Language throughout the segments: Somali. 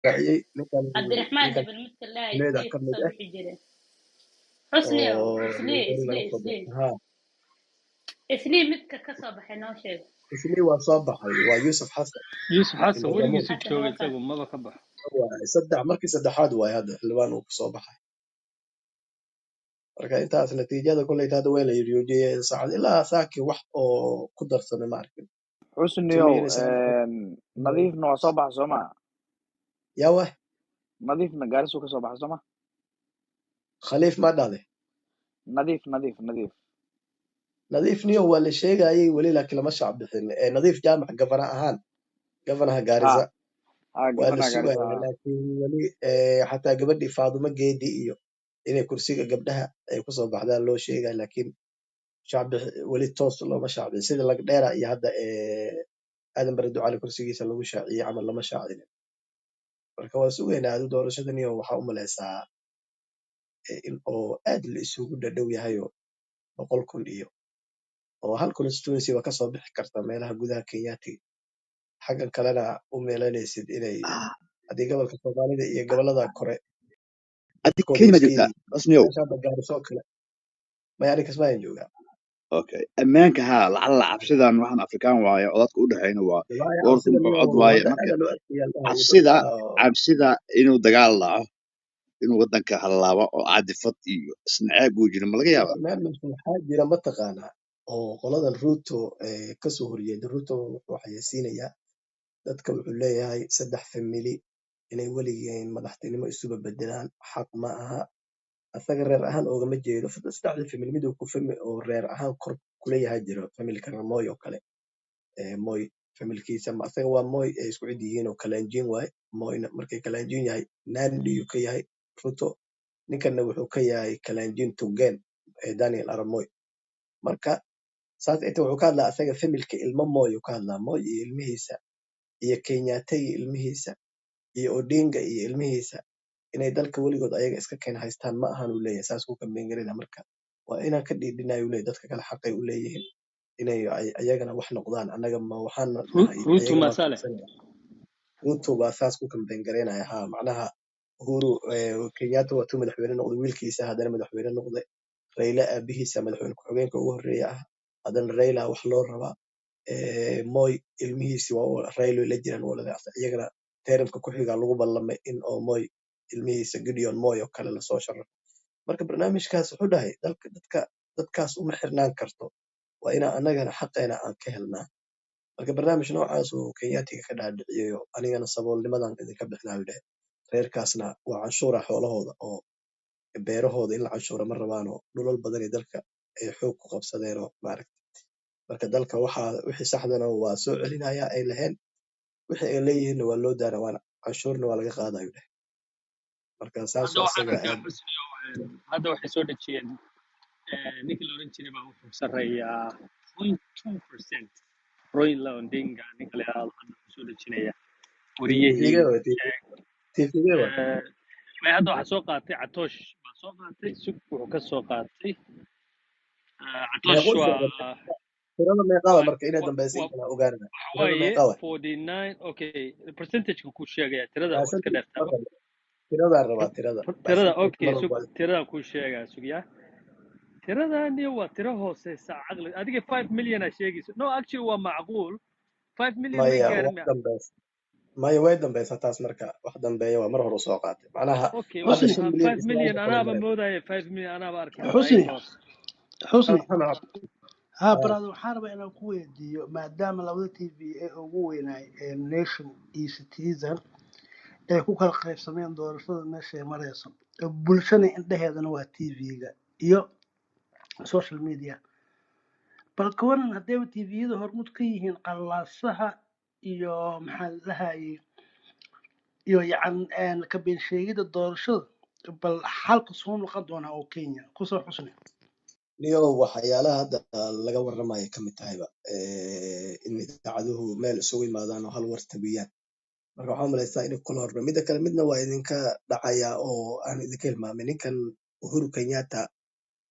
Raaciyey ninkan. Cabdiraxmaan Ninkan Hebel midka laha leeda Islii ka mid kasoo ah bixi jiray, Xusniyow. Oo Islii Migori laga Islii soo Islii doortay, ha. Islii midka kasoo baxay noo sheeg. Islii waa soo baxay, waa Yuusuf Xasan. Yuusuf Xasan Indhagamuud. weligiisu Xasan joogay waa kaas. Isagu maba ka baxo. Waaye saddex, markii saddexaad waaye hadda xildhibaan uu kusoo baxay. Marka intaas natiijada kolleyta hadda waa la yiriyoojiyey saacad ilaa saakii wax oo ku darsamay ma arkin. Xusniyow. Tumayna. Nadiifna waa soo baxa, sooma? Yaa wah. Nadiifna Gaarisuu ka soo baxa, sooma? Khaliif ma dhahday? Nadiif, Nadiif, Nadiif. Nadiif niyo waa la sheegayay weli, laakiin lama shaac bixin. Nadiif Jaamac gavana ahaan, gavanaha ha Gaarisa ha waa la gabanaha Gaarisa sugayaa. Ha. Laakiin weli xataa gabadhii Faadumo Geedi iyo inay kursiga gabdhaha ay kusoo baxdaan loo sheegaya, laakiin shacbi weli toos looma shaacbin sida Lagdheera iyo hadda Aadan Bare Ducaale kursigiisa lagu shaaciyey camal lama shaacinin. Marka waa sugaynaa adu doorashadaniyo waxaa u malaysaa in oo aad la isugu dhadhow yahayo 100,000 iyo oo hal constituency ba kasoo bixi karta meelaha gudaha Kenyaati, xaggan kalena u meelanaysid inay haddii gobolka Soomaalida iyo gobolada kore Adi dadkooda Kenya ma iska jirtaa, yihiin. Xusniyow? Meesha hadda Gaariso oo kale maya, aniga Kismaayan joogaa. Okay, ammaanka haa, lacala cabsidan waxaan Afrikaan waaye, codadka u dhexeeyna waa Wallaahi dhowr cabsida kun oo niyo cod waaye. Hadda Marka aad loo adkeeyaa la dhahayo cabsida dadka oo cabsida inuu dagaal dhaco, inuu wadanka halaabo oo cadifad iyo isnacaab uu jiro, ma laga yaabaa? Barnaamijka waxaa jira mataqaanaa oo qoladan Ruto kasoo horjeeda. Ruto wuxuu xayeysiinayaa dadka, wuxuu leeyahay saddex family inay weligeen madaxtinimo isuba bedelaan xaq ma aha. Asaga reer ahaan oogama jeedo saddexda family, mid uu ku fami oo reer ahaan kor kuleeyahay jiro, familkana Moy oo kale. Moy familkiisa ma asaga waa Moy ay isku cid yihiin oo Kalenjin waaye. Moyna markay Kalenjin yahay, Nandi uu ka yahay Ruto, ninkanna wuxuu ka yahay Kalenjin Tugen, Daniel Arap Moy. Marka saas inta wuxuu ka hadlaa asaga familka ilmo Moy uu ka hadlaa, Moy iyo ilmihiisa iyo Kenyatta iyo ilmihiisa iyo Odinga iyo ilmihiisa inay dalka weligood ayaga iska keen haystaan ma ahan uu leeyahay. Saas ku kambeyn garayna. Marka waa inaan ka dhiidhinayo uu leeyahay, dadka kale xaqay u leeyihiin inay ayagana wax noqdaan, annaga ma waxaan nahay Ruto ayaga baan masale fiirsanaya. Ruto baa saas ku kambeyn garaynaya, ha. Macnaha Uhuru Kenyatta waa tuu madaxweyne noqday, wiilkiisa haddana madaxweyne noqday, Raila aabihiisa madaxweyne ku-xigeenka ugu horreeya ah, haddana Raila wax loo rabaa. Moy ilmihiisi waa Raila la jiraan walaga, iyagana teeramka ku xiga lagu ballamay in oo Moy ilmihiisa Gideon Moy oo kale lasoo sharaxo. Marka barnaamijkaas wuxuu dhahay dalka dadka dadkaas uma xirnaan karto, waa inaa annagana xaqeena aan ka helnaa. Marka barnaamij noocaas uu Kenyaatiga ka dhaadhiciyayo, anigana saboolnimadan idinka bixinayo dhahay, reerkaasna waa canshuura xoolahooda oo beerahooda in la canshuura ma rabaanoo dhulal badan ee dalka ay xoog ku qabsadeenoo maaragta. Marka dalka waxaa wixii saxdana waa soo celinaya ay laheen, wixii ay leeyihiinna waa loo daana, waana canshuurna waa laga qaadayo dheh. Marka saasuu Hadda waxaan asaga arkaa aad Xusniyow, hadda waxay soo dhejiyeen ninkii la oran jiray baa wuxuu sarreeyaa 0.2%, Raila Odinga ninka la yidhaahdo hadda wuxuu soo dhejinaya wariyihii. TV-ga waa TV-ga waa. May, hadda waxaa soo qaatay Catoosh baa soo qaatay, sug, wuxuu ka soo qaatay Catoosh. Meequu soo qabtay? Waa Tirada meeqaa waa marka inay waa dambaysa in waa kala ogaanana waxa tirada waaye meeqaa waay? 49. Okay, percentage-ka kuu sheegaya tirada waa iska Percentage dheertaaba. ma rabo, tiradaan rabaa, tirada Tirada percentage okay mar sug walba. Tiradaan kuu sheegaa, sugyaa. Tiradani waa tiro hooseysa caqli adiga. 5 million aa sheegayso? No, actually waa macquul, 5 million may Maya, gaarin wax ma dambaysa maya, way dambaysaa taas. Marka wax dambeeya waa mar hore soo qaatay macnaha. Okay. Hadda Xusni 5 milyan 5 million Ismaaciil kale anaaba mare moodaya, 5 million anaaba arkay hadda Xusni ay hoos. Xusni. Maxamed. Ha. Ha. Brother, waxaan rabaa inaan ku weydiiyo, maadaama labada TV ee ugu weynaay ee Nation iyo Citizen ay ku kala qaybsameen doorashada meesha ay marayso, bulshana indheheedana waa TV-ga iyo social media, bal ka waran haddayba TV-yada hormuud ka yihiin qalaasaha iyo maxaa la dhahayay iyo yacan ka been sheegida doorashada, bal xalka soo noqon doonaa oo Kenya kusoo, Xusni? Niyow, waxyaalaha hadda laga warramaya ka mid tahayba in idaacaduhu meel isugu yimaadaan oo hal war tabiyaan. Marka waxaan malaysaa inay kula horno midda kale, midna waa idinka dhacaya oo aan idinka hilmaamin, ninkan Uhuru Kenyatta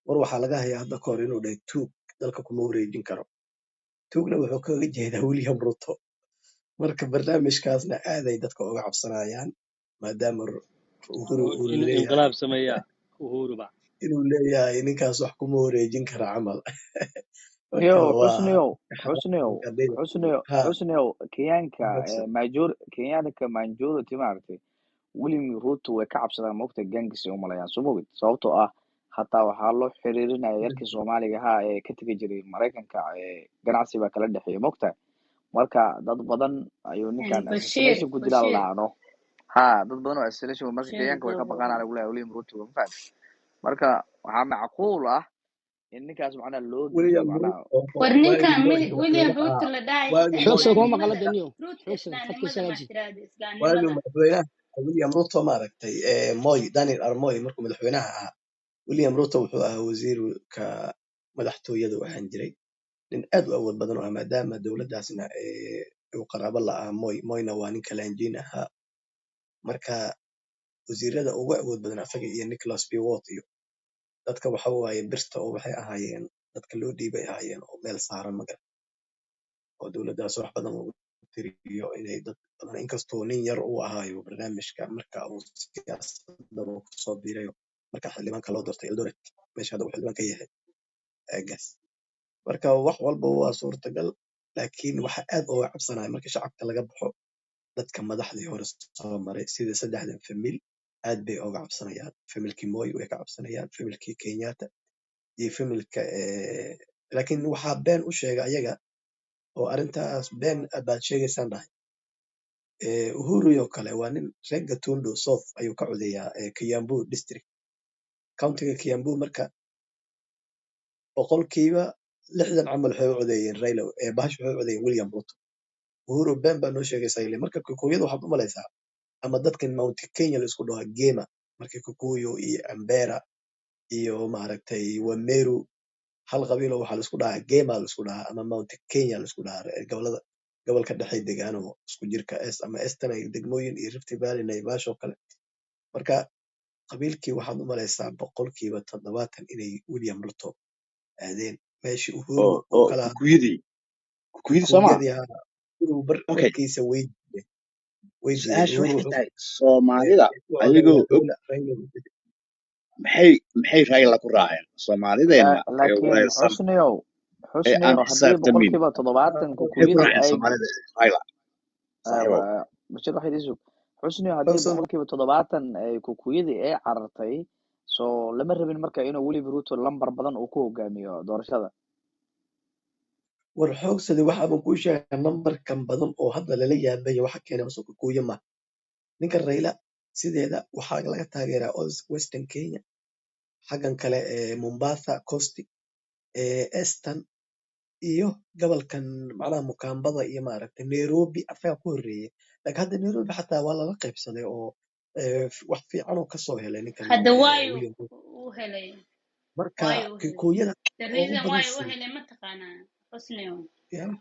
war waxaa laga hayaa hadda kahor inuu dhahay tuug dalka kuma wareejin karo. Tuugna wuxuu kaga jeedaa William Ruto. Marka barnaamijkaasna aaday dadka uga cabsanayaan. Maadaama Uhuru uu Inuu leeyahay inqilaab sameeyaa Uhuru ba. Inuu leeyahay ninkaas wax kuma wareejin kara camal. Marka Yo, waa Xusniyow, Xusniyow, Xusniyow, ha Xusniyow, Kenyaanka xogsan. Major Kenyaanka majority maaragtay William Ruto way ka cabsadaan, maogta, gangis ay u malayaan, soo mogid, sababtoo ah hataa waxaa loo xiriirinaya yarkii Soomaaliga ahaa ee ka tegi jiray Maraykanka ee ganacsi baa kala dhexeeya, mogta. Marka dad badan ayuu ninkan Bashiir assassination ku dilaa la Bashiir dhahaa, no? Ha, dad badan oo assassination. Marka Bashiir Kenyaanka way ka Dogo. baqaan anigu leeyahay William Ruto, ma fahamtay? Marka waxaa macquul ah in ninkaas macnaha loo geliyo William macnaha Ruto War waagi ninkan Moi William madaxweynaha Ruto la dhahay waagi xitaa Moi Xoogsan kuma maqla islaamnimada daniyo. Ruto Xoogsan khadka islaamnimada ma hagaaji. tiraahdo waagi islaamnimada. Madaxweynaha William Ruto, maaragtay, Moi, Daniel Arap Moi markuu madaxweynaha ahaa, William Ruto wuxuu ahaa wasiirka madaxtooyada u ahaan jiray, nin aad u awood badan oo ah, maadaama dowladdaasna uu qaraabo la ahaa Moi. Moyna waa nin Kalenjin ahaa. Marka wasiirada ugu awood badan asaga iyo Nicholas Biwott iyo dadka waxa waaye birta oo waxay ahaayeen dadka loo dhiibay ahaayeen oo meel saaran, magar oo dowladdaas wax badan lagu tiriyo inay dad badan, inkastoo nin yar uu ahaayo barnaamijka marka uu siyaasadaba kusoo biirayo, marka xildhibaanka loo doortay Eldoret, meesha hadda uu xildhibaan ka yahay aagaas. Marka wax walba waa suurtagal, laakiin waxa aad uga cabsanaya marka shacabka laga baxo, dadka madaxdii hore soo maray sida saddexdan famil aad bay uga cabsanayaan. Familkii Moi way ka cabsanayaan, familkii Kenyatta iyo familka laakiin waxaa been u sheega ayaga oo arrintaas been baad sheegaysaan dhahay. Uhuru oo kale waa nin reer Gatundu South ayuu ka codeeyaa, Kiambu district, countyga Kiambu. Marka 60% camal waxay u codeeyeen Raila, bahash waxay u codeeyeen William Ruto. Uhuru been baa noo sheegaysaa ile. Marka Kikuyada waxaad u malaysaa ama dadkan Mount Kenya la isku dhaho Gema, marka Kikuyu iyo Ambera iyo maaragtay Wameru hal qabiilo waxaa la isku dhahaa Gema la isku dhahaa ama Mount Kenya la isku dhahaa, gobolada gobolka dhexe degaano isku jirka S ama Eastern ay degmooyin iyo Rift Valley, Naivasha oo kale. Marka qabiilkii waxaad u malaysaa 70% inay William Ruto aadeen meeshii Uhuru oo uu oo kala Kikuyadii, Kikuyadii soo maa? Kikuyadii ahaa Uhuru Okay. barkiisa way diideen, way diideen. Su-aasha Uhuru waxay wuxuu tahay, Soomaalida u ayagoo codeeyaa og Raila, Raila. maxay Raila ku raaceen Soomaalideenna ee Laakiin wareersan Xusniyow, ee aan Xusniyow, haddii xisaabtamin 70% maxay ku Kikuyadii raaceen ay Soomaalida Raila, saaxiibow? Bashir, waxay idin sug, Xusniyow, haddii Xogsan. 70% ay Kikuyadii ay carartay, soo lama rabin marka inuu William Ruto lambar badan uu ku hogaamiyo doorashada? War xoogsada, waxaaban kuu sheegaa nambarkan badan oo hadda lala yaabaya waxa keenay masoo Kikuyu ma ninka Raila sideeda waxaa laga taageeraa Western Kenya, xaggan kale ee Mombasa Coast, ee Eastern iyo gobolkan macnaha Mukambada iyo maaragtay Nairobi asagaa ku horreeyay. Laakiin hadda Nairobi xataa waa lala qaybsaday oo wax fiican oo kasoo helay ninkan Hadda waayu William Ruto. U helay Marka waayu u helay Kikuyada the ugu reason badan why u siiya helay ma taqaanaa, Xusniyow? Yeah.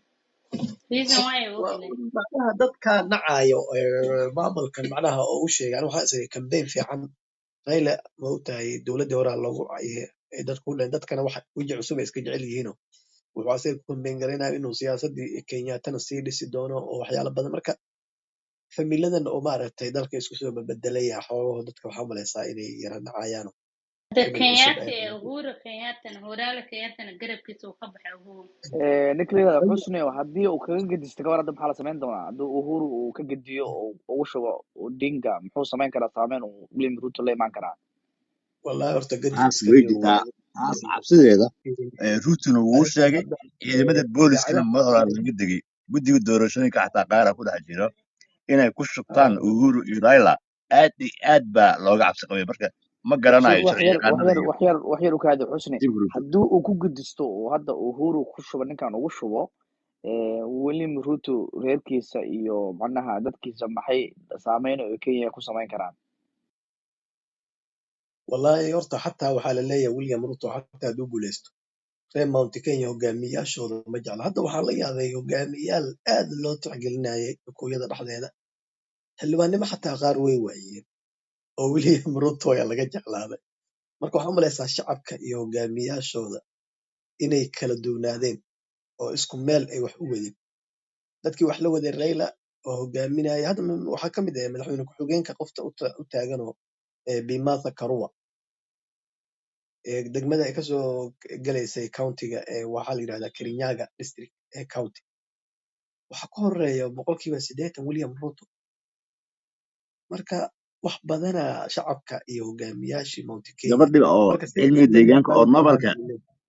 Reason why u Waa helay macnaha dadka nacayo maamulkan macnaha oo u sheegay. Aniga waxaan isiri campaign fiican Raila ma ogtahay dowladii hore loogu dadku u dhahay, dadkana waxa weji cusub ay iska jecel yihiino. Wuxuu asaga ku campaign garaynaya inuu siyaasadii Kenyattana sii dhisi doono oo waxyaalo badan. Marka familadan oo maaragtay dalka isku soo bedelaya xoolaha dadka waxaa u malaysaa inay yara nacayaan Hadda famil cusub Kenyatta ay ee Uhuru Kenyattana Huraale Kenyattana garabkiisa uu ka baxay Uhuru. Ninka la yidhahdo Xusniyow, haddii uu kaga gedisto gabar hadda, maxaa la samayn doonaa haddii Uhuru uu ka gediyo oo ugu shubo Odinga? Muxuu samayn karaa saameyn uu William Ruto la imaan karaa? Wallahi horta Taas gediska way niyo jirtaa waa taas cabsideeda. Ruutona wuu arrintan sheegay hadda ciidamada booliskana idaacadaha mar horaa laga degay guddiga doorashooyinka xataa qaara ku dhex jiro inay ku shubtaan Uhuru iyo Raila. Aad iyo aad baa looga cabsi qabay. Marka ma Sug, garanayo wax sharci yar, wax yaqaanada yar, iyo wax yar, wax yar u kaadi, Xusni. dib Ruto. Haddii uu ku gedisto oo hadda Uhuru ku shubo, ninkan ugu shubo William Ruto, reerkiisa iyo macnaha dadkiisa maxay saameyn oo Kenya ku samayn karaan? Wallahi horta xataa waxaa la leeyahay William Ruto xataa hadduu guuleysto, reer Mount Kenya hogaamiyaashooda ma jecla. Hadda waxaa la yaabay hogaamiyaal aad loo tixgelinayay Kikuyada dhexdeeda, xildhibaannimo xataa qaar way waayeen oo William Ruto ayaa laga jeclaaday. Marka waxaa u malaysaa shacabka iyo hogaamiyaashooda inay kala duwanaadeen oo isku meel ay wax u wadeen. Dadkii wax la waday Raila Oo hogaaminaya hadda waxaa ka mid ah madaxweyne ku-xigeenka qofta u taaganoo Bi Martha Karua ee degmada ay kasoo galaysay countyga ee waxaa la yidhahdaa Kirinyaga district ee county. Waxaa ka horeeya 80% William Ruto. Marka wax badana shacabka iyo hogaamiyaashii Mount Kenya Gabadhi oo marka si cilmiga William deegaanka oo baan Nobelka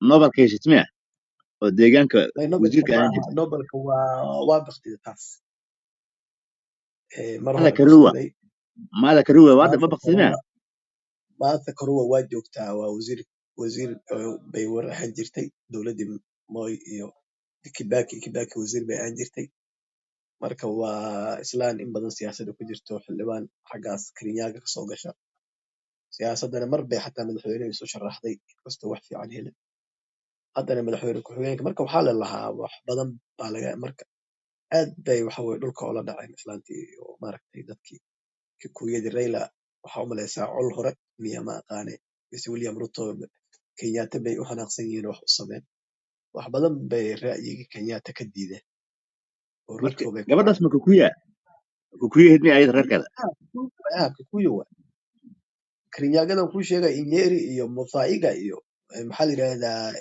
Nobelka haysatay miya oo deegaanka may Nobelka wasiirka ma ahaan aha. jirtay? Nobelka waa baktida taas. Mar Martha hore Karua baktiday. Martha Karua waa ma Martha baktay miya? Karua, Martha Karua waa joogtaa, waa wasiir bay war ahaan jirtay dowladdii Moi iyo Kibaki wasiir bay ahaan jirtay. Marka waa islaan in badan siyaasadda ku jirto, xildhibaan xaggaas Kirinyaga kasoo gasha siyaasaddana. Mar bay xataa madaxweyne isu sharaxday, inkastoo wax fiican helin. Haddana madaxweyne ku-xigeenka. Marka waxaa la lahaa wax badan baa laga marka aad bay waxa weye dhulka ula dhaceen islaantii oo maaragtay dadkii Kikuyadii. Raila waxaa u malaysaa col hore miya, ma aqaane, mise William Ruto Kenyatta bay u xanaaqsan yihiin oo wax u sameen. Wax badan bay ra'yigii Kenyatta ka diideen oo Marka Ruto bay ku gabadhaas raaceen. Ma Kikuya Kikuya ahayd miya ayada reerkeeda? Ah, Kikuyu waa. Kirinyaagadan kuu sheegay, Nyeri iyo Muthaiga iyo maxaa la yidhahdaa,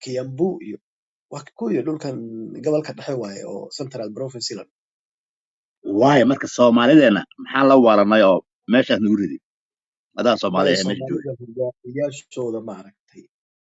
Kiambu iyo waa Kikuyu. Dhulkan gobolka dhexe waaye oo Central Province la. Waayo marka Soomaalideena maxaa la waalanay oo meeshaas nagu riday adaa Soomaali Maya ee meesha jooga? Soomaalida hogaamiyaashooda maaragtay.